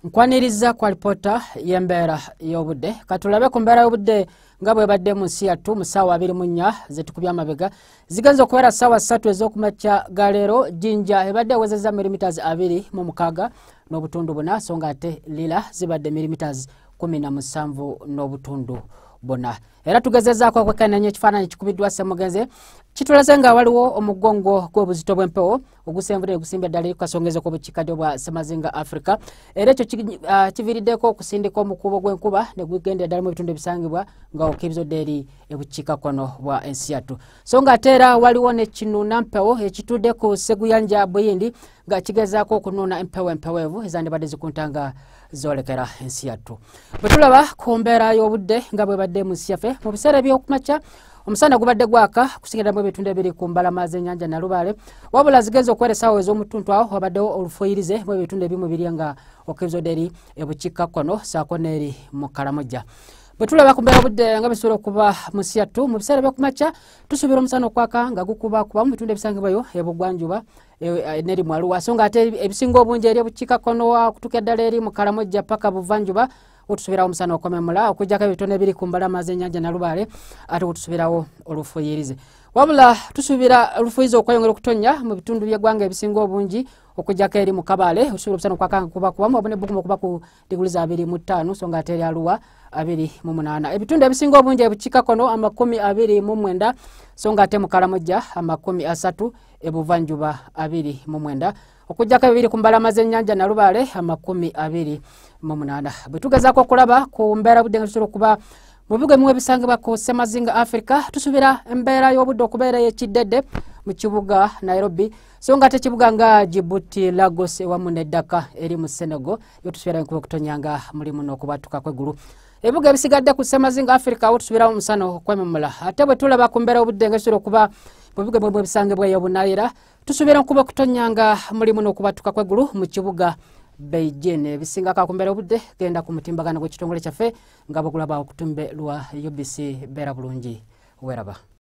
Nkwaniriza ku alipoota y'embeera y'obudde. Katulabe ku mbeera y'obudde nga bwebadde mu nsi yattu mu ssaawa 24 zetukubya amabega. Zigenze okubeera ssaawa 3 ez'okumakya ga leero. Jinja ebadde ewezezza millimeters 26 n'obutundu 4, so nga ate Lira zibadde millimeters 17 n'obutundu 4. Era tugezezaako okwekenneenya ekifaananyi kikubiddwa Ssemugenze, kitulaze nga waliwo omugongo gw'obuzito bw'empewo ogusenvudde ne gusimbye ddala eri ku kasongezo k'obukiikaddyo bwa Ssemazinga Africa. Era ekyo kiviiriddeko okusindika omukuubo gw'enkuba ne gugendera ddala mu bitundu ebisangibwa nga okkiriza eri ebukiikakkono bwa ensi yattu. So nga ate era waliwo n'ekinuunampewo ekitudde ku Sseguyanja Buyindi nga kigezaako okunuuna empewo empeweevu ezandibadde zikunta nga zoolekera ensi yattu. Bwe tulaba ku mbeera y'obudde nga bwebadde mu nsi yaffe mu biseera eby'okumakya, omusana gubadde gwaka kusingira mu bitundu ebiri ku mbalama z'ennyanja Nalubaale, wabula zigenze okuwera essaawa ez'omutuntu awo wabaddewo olufuyirize mu bitundu ebimu biri nga okkiriza eri ebukiikakkono ssaako n'eri mu Kalamojja. Bwe tulaba ku mbeera y'obudde nga bisobola okuba mu nsi yattu mu biseera eby'okumakya, tusuubira omusana okwaka nga gukubakuba mu bitundu ebisangibwayo ebugwanjuba n'eri mu Arua, so nga ate ebisinga obungi eri ebukiikakkono okutuuka ddala eri mu Kalamojja paka buvanjuba otusuubirawo omusana okwememula, okuggyako ebitono ebiri ku mbalama z'ennyanja Nalubaale, ate otusuubirawo olufuyirize. Wabula tusuubira olufuyize okweyongera okutonnya mu bitundu by'eggwanga ebisinga obungi, okuggyako eri mu Kabale otusuubira omusana okwaka nga gukubakubamu wamu n'ebbugumu okuba ku diguli za 25, so nga ate eri Arua 28. Ebitundu ebisinga obungi ebukiikakkono 29, so nga ate mu Kalamojja 30, ebuvanjuba 29, okuggyako ebiri ku mbalama z'ennyanja Nalubaale 28. Bwe tugezaako okulaba ku mbeera y'obudde nga tusobola okuba mu bigo ebimu ebisangibwa ku Ssemazinga Africa, tusuubira embeera y'obudde okubeera ey'ekiddedde mu kibuga Nairobi, so nga ate ekibuga nga Djibouti, Lagos ewamu ne Dakar eri mu Senegal yo tusuubira enkuba okutonnya nga mulimu n'okubwatuka kw'eggulu. Ebibuga ebisigadde ku Ssemazinga Africa awo tusuubirawo omusana okwememula. Ate bwe tulaba ku mbeera y'obudde nga tusobola okuba mu bibuga ebimu ebisangibwa eyo Bunaayira, tusuubira enkuba okutonnya nga mulimu n'okubwatuka kw'eggulu mu kibuga Beijing. Ebisingako ku mbeera y'obudde genda ku mutimbagano gw'ekitongole kyaffe nga bw'ogulaba okutumbe lwa UBC. Beera bulungi, weeraba.